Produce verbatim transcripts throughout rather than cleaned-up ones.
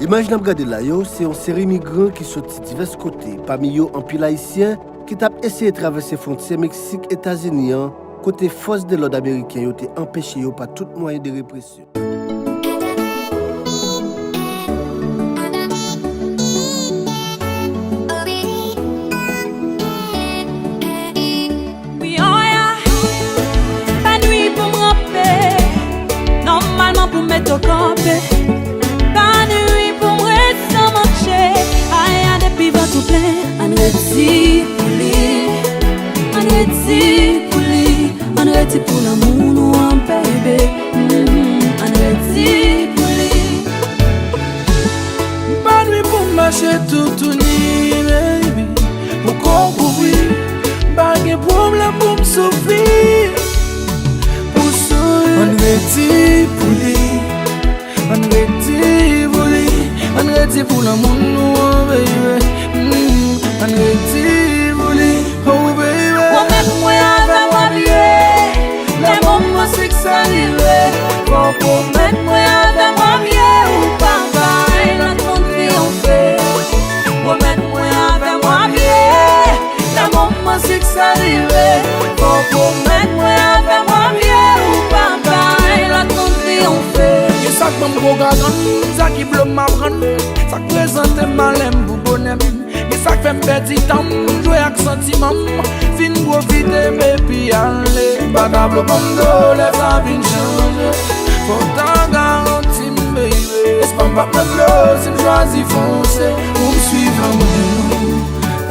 Imaj n ap gade la yo, se yon seri migran ki soti divès kote, pami yo anpil Ayisyen ki t ap eseye travèse fwontyè Meksik-Etazini an, kote fòs de lòd ameriken yo te anpeche yo pa tout mwayen de represyon. Wi, oya, pa nwi pou m ranpe. Nòmalman pou m mete w kanpe. Pa nwi pou m ret san manje. Aya, depi vant ou plen, ann redi pou li. Ann redi pou li. Ann redi pou lanmou nou an, baby. Mm, ann redi pou li. M pa nwi pou m mache toutouni, baby. Pou kò w kouvri, m pa gen pwoblèm pou m soufri. Pou souri, ann redi pou li. Ann redi pou li. Ann redi pou lanmou nou an, baby. Mm, ann redi pou li. Oh, baby. Pwomèt mwen avè m w ap ye. Lè moman siksè rive, fò w pwomèt mwen avè m w ap ye, ou pa bay lòt moun triyonfe. Pwomèt mwen avè m w ap ye. Lè moman siksè rive, fò w pwomèt mwen avè m w ap ye, ou pa bay lòt moun triyonfe. Gen sa k ban m gwo gagann, sa ki blo m aprann, sa k prezante malè m pou bonè m. Gen sa k fè m pèdi tan m, jwe ak santiman m. Fin pwofite m epi ale. M pa ka blo ban m dlo lè sa vin chanje. Fò w ta garanti m, baby. Espwa m p ap pran dlo si m chwazi fonse. Pou m swiv lanmou.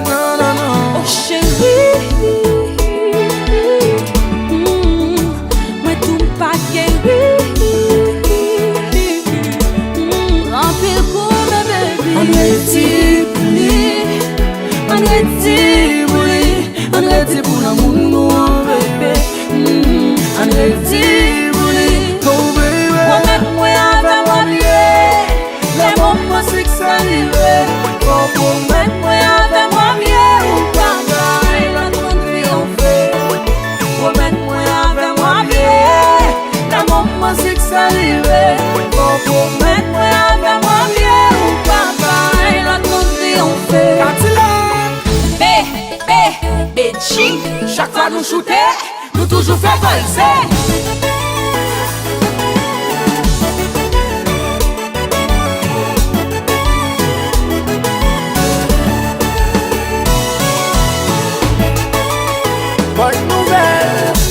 Non, non, non. Oh, cheri. Mm. Mwen tou m pa geri. Mm, anpil koube, baby. Ann redi pou li. Ann redi pou li. Ann redi pou lanmou nou an, baby. Mm, ann redi pou li. Oh, baby. Pwomèt mwen avè m w ap ye. Lè moman siksè rive, fò w pwomèt mwen avè m w ap ye, ou pa bay lòt moun triyonfe. Pwomèt mwen avè m w ap ye. Lè moman siksè rive, fò w pwomèt mwen avè m w ap ye, ou pa bay lòt moun triyonfe. Kadilak! Be, be, be, G. Chak fwa nou choute, nou toujou fè valse. Bòn nouvèl.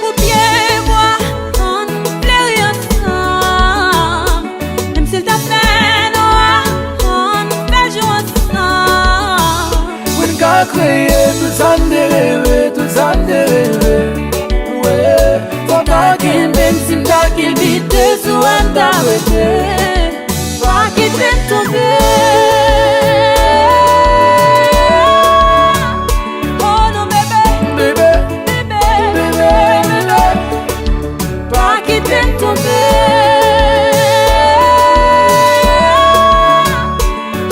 Pou pye bwa, ann fleri ansanm. Menm si l ta fè nwa, ann fè jou ansanm. Pou n ka kreye tout sa n te reve, tout sa n te reve. Wi, fò w ta kenbe m, si m ta kilbite sou wè m ta rete. Pa kite m tonbe. Oh non, bebe. Bebe. Bebe. Bebe. Bebe. Pa kite m tonbe.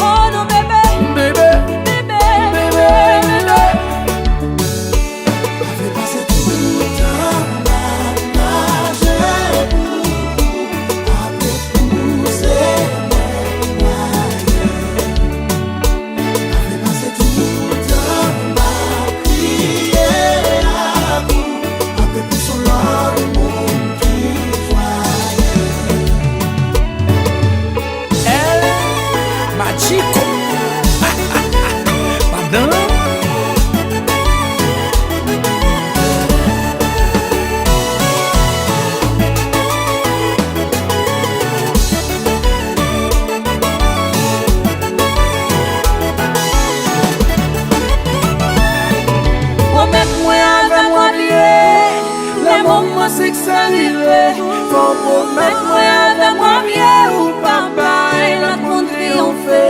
Oh non, bebe. Bebe. Bebe. Bebe. Bebe. Mwen sikse rive. Fò w pwomèt mwen avè mwen byen ou pa bay lòt moun triyonfe.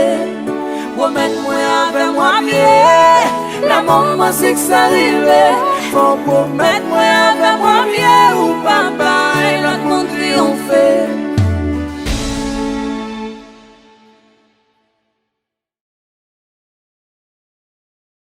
Pwomèt mwen avè mwen byen. Lanmou mwen sikse rive. Fò w pwomèt mwen